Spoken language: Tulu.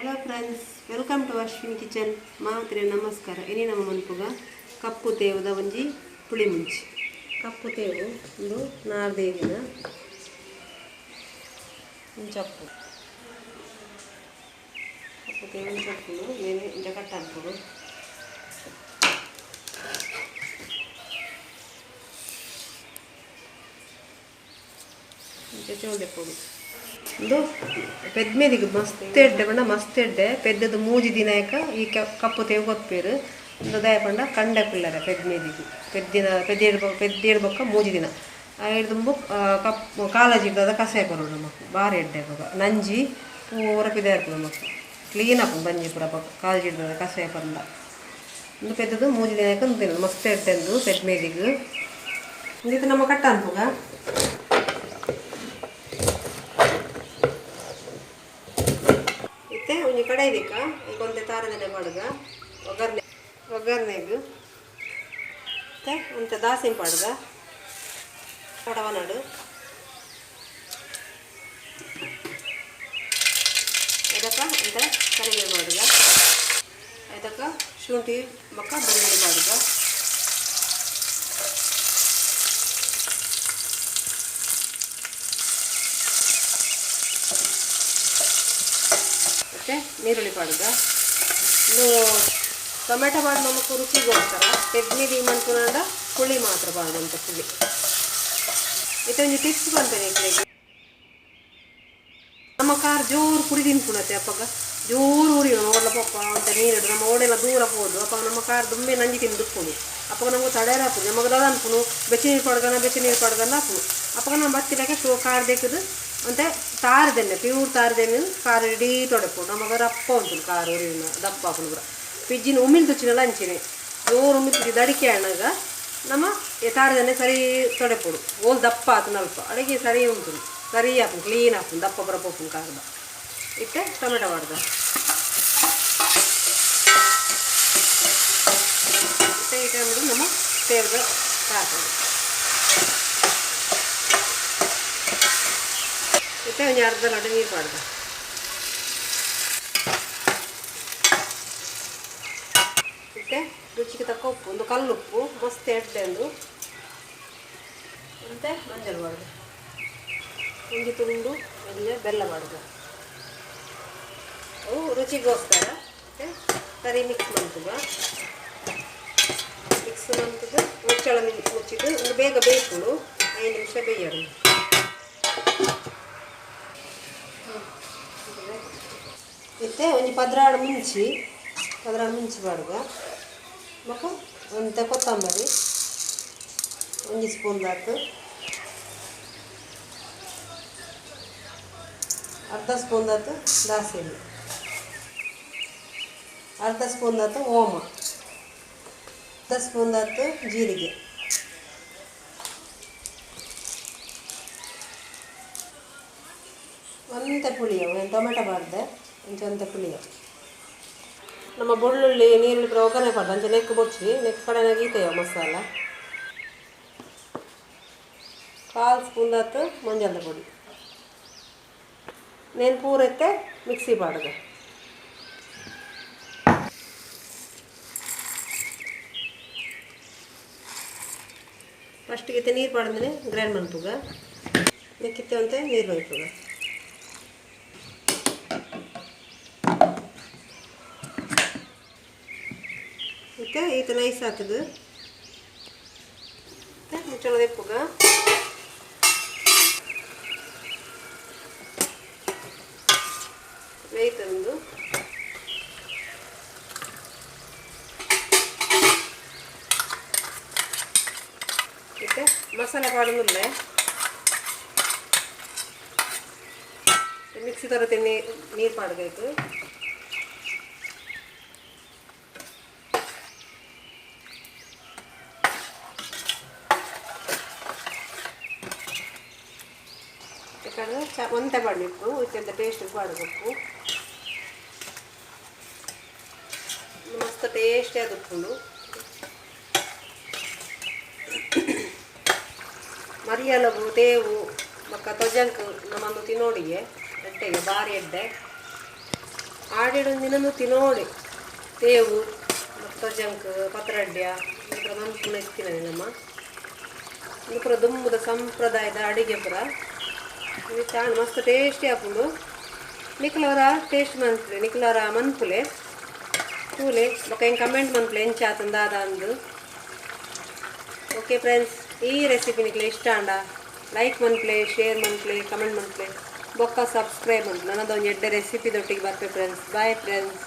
Hello friends, welcome to Ashwin kitchen. ಮಾತ್ರೆ ನಮಸ್ಕಾರ. ಇನಿ ನಮ್ಮ ಮನ್ಪುಗ ಕಪ್ಪು ತೇವುದ ಒಂಜಿ ಪುಳಿ ಮುಂಚಿ. ಕಪ್ಪು ತೇವು ಒಂದು ನಾರ್ದೇವಿನ ಇಂಚಪ್ಪು ಕಪ್ಪು ತೇವು ಇಂಚಪ್ಪು నేను ಇಂಚ ಕಟ್ ಅನ್ಪುಡು. ಇಂಚ ಚೋಲ್ದೆಪ್ಪುಡು. ಉಂದು ಪೆದ್ಮೆದಿಗ್ ಮಸ್ತ್ ಎಡ್ಡೆ ಪಂಡ ಮಸ್ತ್ ಎಡ್ಡೆ. ಪೆದ್ದದ ಮೂಜಿ ದಿನಕ ಈ ಕಪ್ಪು ತೇವು ಕೊರ್ಪೆರ್. ಉಂದು ದಾಯೆ ಪಂಡ ಕಂಡೆ ಪಿಲ್ಲರೆ ಪೆದ್ಮೆದಿಗ್ ಪೆದ್ದಿನ ಪೆದ್ದೇಡ್ ಪೆದ್ದೇಡ್ ಬೊಕ್ಕ ಮೂಜಿ ದಿನ ಐಡ್ದ್ ದುಂಬು ಕಪ್ಪು ಕಾಲಜೀರ್ದದ ಕಷಾಯ ಕೊರೊಡು ನಮಕ್. ಬಾರಿ ಎಡ್ಡೆ. ಅಪಗ ನಂಜಿ ಪೂರ ಪಿದಾಯಿ ಬರ್ಪುಂಡು, ನಮಕ್ ಕ್ಲೀನ್ ಆಪುಂಡು ಬಂಜಿ ಪೂರ. ಅಪಗ ಕಾಲಜೀರ್ದದ ಕಷಾಯ ಪರ್ಂಡ. ಉಂದು ಪೆದ್ದದು ಮೂಜಿ ದಿನಕ್ಕೆ ಉಂದು ತಿನ್ನೋದು ಮಸ್ತ್ ಎಡ್ಡೆ ಉಂದು ಪೆದ್ಮೆದಿಗ್. ಉಂದಿತ್ತೆ ನಮ್ಮ ಕಟ್ಟ ಅನ್ಪುಗ. ಇತ್ತೆ ಒಂಜಿ ಕಡಾಯಿ ದಿಕ್ಕ, ಈಗ ಒಂತೆ ತಾರದೆಣ್ಣೆ ಪಾಡುಗ. ಒಗ್ಗರಣೆ, ಒಗ್ಗರಣೆಗ್ ಮತ್ತೆ ಒಂತೆ ದಾಸಿಮಿ ಪಾಡುಗ. ಪಡವನಾಡು ಇದಕ್ಕ ಒಂತೆ ಕರಿಬೇವು ಪಾಡುಗ. ಇದಕ್ಕ ಶುಂಠಿ ಬೊಕ್ಕ ಬೆಳ್ಳುಳ್ಳಿ ಪಾಡುಗ. ಮತ್ತು ನೀರುಳ್ಳಿ ಪಾಡುಗ. ಇದು ಟೊಮೆಟೊ ಪಾಡು ನಮಕ್ ರುಚಿಗೋಸ್ಕರ. ಪೆದ್ಮೆದಿ ಮನ್ಪುನಾಂಡ ಪುಳಿ ಮಾತ್ರ ಪಾಡುವಂತ ಪುಳಿ. ಇತ್ತೆ ಒಂಜಿ ಟಿಪ್ಸ್ ಪನ್ಪೆನೆ ಇಕ್ಲೆಗ್. ನಮ್ಮ ಕಾರ್ ಜೋರು ಪುಡಿ ತಿನ್ಪುಣತೆ, ಅಪಗ ಜೋರು ಉರಿ ಓಡ್ಲ ಪೋಪ ಅಂತ ನೀರು ನಮ್ಮ ಓಡೆಲ್ಲ ದೂರ ಪೋದು. ಅಪಗ ನಮ್ಮ ಕಾರ್ ದುಂಬೆ ನಂಜಿ ತಿಂದು ಉಪ್ಪುಂಡು. ಅಪಗ ನಮ್ಗೆ ತಡೆಯರ ಆಪುಜಿ. ನಮಗೆ ದಾದ ಅನ್ಪುನು, ಬೆಚ್ಚ ನೀರು ಪಾಡ್ಗನ, ಬೆಚ್ಚ ನೀರು ಪಾಡ್ಗನ ಆಪುನು. ಅಪಗ ನಮ್ಮ ಬತ್ತಿಲಕ ಶೋ ಕಾರ್ ದೇಕದು ಅಂತೆ ತಾರದೆಣ್ಣೆ, ಪ್ಯೂರ್ ತಾರದೆಣ್ಣೆ ಕಾರ್ ಇಡೀ ತೊಡೆಪು. ನಮಗ ರಪ್ಪ ಉಂಟು ಕಾರ್ ಉರಿಯುನ ದಪ್ಪ ಆಪುಂಡು ಪೂರ. ಪಿಜ್ಜಿನ ಉಮಿಲ್ ತುಚ್ಚಿನಲ ಅಂಚೆನೆ, ಜೋರು ಉಮಿಲ್ ತುಚ್ಚಿ ದಡಿಕೆ ಆನಗ ನಮ್ಮ ತಾರದೆಣ್ಣೆ ಸರಿ ತೊಡೆಪೊಡು. ಓಲ್ ದಪ್ಪ ಆತುಂಡು ಅಲ್ಪ ಅಡೆಗೆ ಸರಿ ಉಂಟು, ಸರಿ ಆಪುಂಡು, ಕ್ಲೀನ್ ಆಪುಂಡು, ದಪ್ಪ ಪೂರ ಪೋಪುಂಡು ಕಾರ್ದ. ಇತ್ತೆ ಟೊಮೆಟೊ ಪಾಡ್ದ. ಇತ್ತೆ ಈ ಟೈಮಿಡು ನಮ್ಮ ತೇರ್ದ ಕಾರ್. ಇತ್ತೆ ಒಂಜಿ ಅರ್ಧ ಲೋಟ ನೀರು ಪಾಡ್ದ. ಇತ್ತೆ ರುಚಿಗೆ ತಕ್ಕ ಉಪ್ಪು. ಒಂದು ಕಲ್ಲುಪ್ಪು ಮಸ್ತ್ ಎಡ್ಡೆ ಉಂದು. ಮತ್ತು ಮಂಜಲ್ ಪಾಡ್ದ. ಒಂಜಿ ತುಂಡು ಎಲ್ಯ ಬೆಲ್ಲ ಪಾಡ್ದ, ಅವು ರುಚಿಗೋಸ್ಕರ. ಮತ್ತು ಸರಿ ಮಿಕ್ಸ್ ಮನ್ಪುಗ. ಮಿಕ್ಸ್ ಮಂತುದು ಮುಚ್ಚಳ ಮುಚ್ಚಿದ್ದು ಒಂದು ಬೇಗ ಬೇಯ್ಪುಂಡು. 5 ನಿಮಿಷ ಬೇಯಡು. ಇತ್ತೆ ಒಂಜಿ 12 ಮುಂಚಿ, 12 ಮುಂಚಿ ಪಾಡುಗ. ಬೊಕ್ಕ ಒಂತೆ ಕೊತ್ತಂಬರಿ, ಒಂಜಿ ಸ್ಪೂನ್ ದಾತು. ಅರ್ಧ ಸ್ಪೂನ್ ದಾತು ದಾಸೆಮಿ, ಅರ್ಧ ಸ್ಪೂನ್ ದಾತು ಓಮ, ಅರ್ಧ ಸ್ಪೂನ್ ದಾತು ಜೀರಿಗೆ. ಒಂತೆ ಪುಳಿಯ ಟೊಮೆಟೊ ಪಾಡ್ದೆ, ಒಂಚ ಒಂತೆ ಪುಳಿಯ. ನಮ್ಮ ಬೆಳ್ಳುಳ್ಳಿ, ನೀರುಳ್ಳಿ ಪೂರ ಒಗ್ಗರಣೆ ಪಾಡ್ದು ಅಂಚ ನೆಕ್ ಬೊಡ್ಚಿ, ನೆಕ್ ಕಡೆನಾಗ ಈತೆಯ ಮಸಾಲ. ಕಾಲು ಸ್ಪೂನ್ ದಾತು ಮಂಜಲ್ದ ಪೊಡಿ. ನೇನು ಪೂರ ಇತ್ತೆ ಮಿಕ್ಸಿ ಪಾಡುಗ. ಫಸ್ಟಿಗೆ ಇತ್ತೆ ನೀರು ಪಾಡಂದ್ರೆ ಗ್ರೈಂಡ್ ಮನ್ಪುಗ. ನೆಕ್ಕಿತ್ತೆ ಒಂತೆ ನೀರು ಒಯ್ಪುಗ. ಇತ್ತೆ ಈತ ನೈಸ್ ಆತದು. ಮುಚ್ಚಳ ದೆಪ್ಪುಗ. ಬೇಯ್ತಂದು. ಇತ್ತೆ ಮಸಾಲೆ ಪಾಡೊಂದುಲ್ಲೆ. ಮಿಕ್ಸಿ ತರ ನೀರು ಪಾಡ್ಬೇಕು. ಯಾಕಂದ್ರೆ ಚ ಒಂತೆ ಪಾಡಬೇಕು. ಇತ್ತೆ ಟೇಸ್ಟ್ ಪಾಡಬೇಕು. ಮಸ್ತ್ ಟೇಸ್ಟಿ ಆದುಪ್ಪುಂಡು. ಮರಿಯಲಗು ತೇವು ಬೊಕ್ಕ ತೊಜಂಕ್ ನಮ್ಮಂದು ತಿನ್ನೋಡಿಗೆ ಎಡ್ಡೆಗೆ, ಬಾರಿ ಎಡ್ಡೆ. ಆಡಿಡ್ ಒಂದಿನ ತಿನೋಡೆ ತೇವು ತಜಂಕ್ ಪತ್ರಡ್ಯ ಪೂರ ಮನ್ಪುನ ಇತ್ತಿನ ನಮ್ಮ. ಉಂದು ಪೂರ ದುಂಬುದ ಸಂಪ್ರದಾಯದ ಅಡಿಗೆ ಪೂರ. ಇದು ಚಾಣ್ ಮಸ್ತ್ ಟೇಸ್ಟಿ ಆಪುಂಡು. ನಿಕ್ಲವರ ಟೇಸ್ಟ್ ಮನ್ಪುಲೆ, ನಿಕ್ಲವರ ಮನ್ಪುಲೆ, ತೂಲೆ, ಬೊಕ ಎಂಕ್ ಕಮೆಂಟ್ ಮನ್ಪುಲೆ ಎಂಚ ಆತಂದ ಅಂದು. ಓಕೆ ಫ್ರೆಂಡ್ಸ್, ಈ ರೆಸಿಪಿ ನಿಕ್ಲೆ ಇಷ್ಟ ಆಂಡ ಲೈಕ್ ಮನ್ಪುಲೆ, ಶೇರ್ ಮನ್ಪುಲೆ, ಕಮೆಂಟ್ ಮನ್ಪುಲೆ, ಬೊಕ್ಕ ಸಬ್ಸ್ಕ್ರೈಬ್ ಮನ್ಪುಲೆ. ನನ್ನದೊಂದು ಎಡ್ಡೆ ರೆಸಿಪಿ ದೊಟ್ಟಿಗೆ ಬರ್ಪೆ ಫ್ರೆಂಡ್ಸ್. Bye friends.